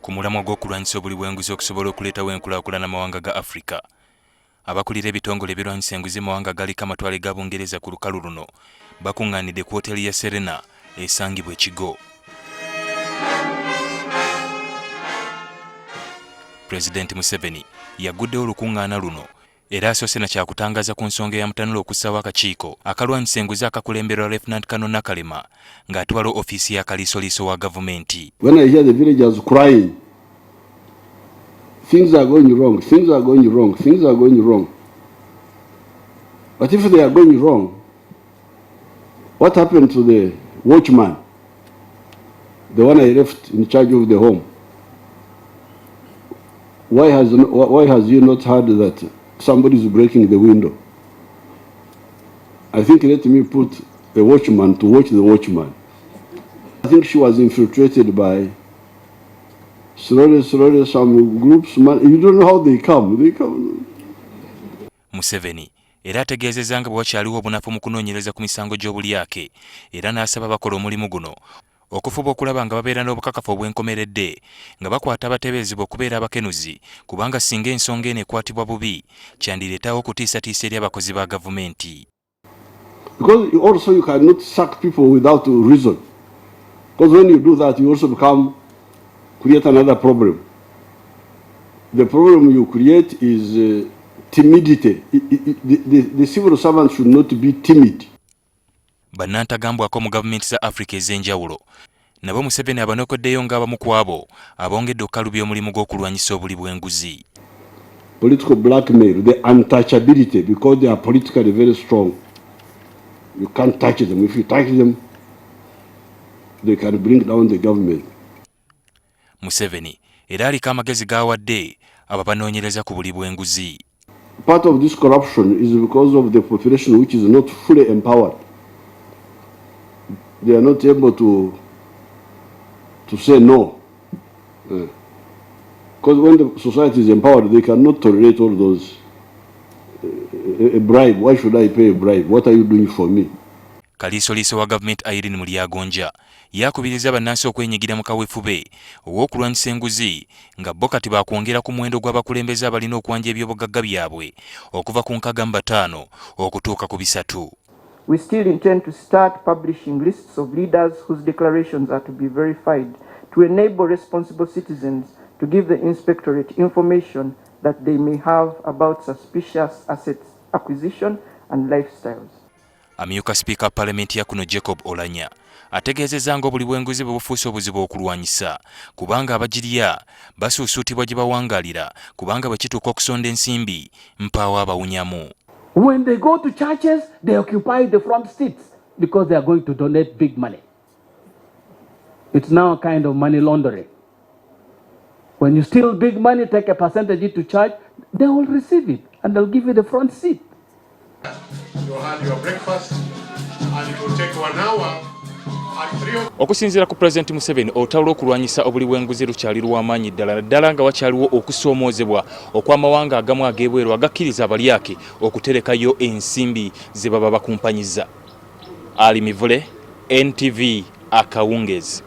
Ku mulamwa gw'okulwanyisa obuli bw'enguzi okusobola okuleetawo enkulaakulana mawanga ga Afrika, abakulira ebitongole ebirwanyisa enguzi mu mawanga agaliko amatwale ga Bungereza ku lukalu luno bakuŋŋaanidde ku woteeri ya Serena esangibwa e Kigo. Pulezidenti Museveni yagguddewo olukuŋŋaana luno era asoose na kyakutangaza ku nsonga eyamutanula okussaawo akakiiko akalwanyisa enguzi akakulemberwa Lieutenant Colonel Nakalema ng'atwala ofiisi ya Kaliisoliiso wa gavumenti. When I hear the villagers crying, things are going wrong, things are going wrong, things are going wrong. But if they are going wrong, what happened to the watchman, the one I left in charge of the home? Why has you not heard that somebody is breaking the window? I think let me put a watchman to watch the watchman. I think she was infiltrated by slowly, slowly some groups. Man, you don't know how they come. They come. Museveni era ategeezezza nga bwe wakyaliwo obunafu mu kunoonyereza ku misango gy'obulyake era n'asaba bakola omulimu guno okufuba okulaba nga babeera n'obukakafu obwenkomeredde nga bakwata abateeberezebwa okubeera abakenuzi, kubanga singa ensonga eno ekwatibwa bubi kyandireetawo okutiisatiisa eri abakozi ba gavumenti. Because also you cannot sack people without reason. Because when you do that, you also create another problem. The problem you create is timidity. The civil servant should not be timid. Bannantagambwako mu gavumenti za Afrika ez'enjawulo nabo Museveni abanokoddeyo ng'abamu ku abo abongedde okukalubya omulimu gw'okulwanyisa obuli bw'enguzi. Political blackmail, the untouchability, because they are politically very strong. You can't touch them. If you touch them, they can bring down the government. Museveni era aliko amagezi g'awadde abo abanoonyereza ku buli bw'enguzi. Part of this corruption is because of the population which is not fully empowered. They are not able to say no. Because when the society is empowered, they cannot tolerate all those. A bribe, why should I pay a bribe? What are you doing for me? Kaliisoliiso wa gavumenti Irene Mulyagonja yakubiriza bannansi okwenyigira mu kaweefube ow'okulwanyisa enguzi, nga bo kati bakwongera ku muwendo gw'abakulembeze abalina okwanja ebyobugagga byabwe okuva ku 65 okutuuka ku 300. We still intend to start publishing lists of leaders whose declarations are to be verified to enable responsible citizens to give the inspectorate information that they may have about suspicious assets acquisition and lifestyles. Amyuka sipiika palamenti ya kuno Jacob Oulanyah ategeezezza nga obuli bw'enguzi bwe bufuuse obuzibu okulwanyisa, kubanga abagirya basuusuutibwa gye bawangaalira, kubanga bwe kituuka okusonda ensimbi mpaawo abawunyamu. When they go to churches, they occupy the front seats because they are going to donate big money. It's now a kind of money laundering. When you steal big money, take a percentage to church, they will receive it and they'll give you the front seat. You had your breakfast and it will take one hour at 3 Okusinziira ku Pulezidenti Museveni, olutalo lw'okulwanyisa obuli bw'enguzi lukyali lw'amaanyi ddala, naddala nga wakyaliwo okusoomoozebwa okw'amawanga agamu ag'ebweru agakkiriza abalyake okuterekayo ensimbi ze baba bakumpanyiza. Ali Mivule, NTV, akawungezi.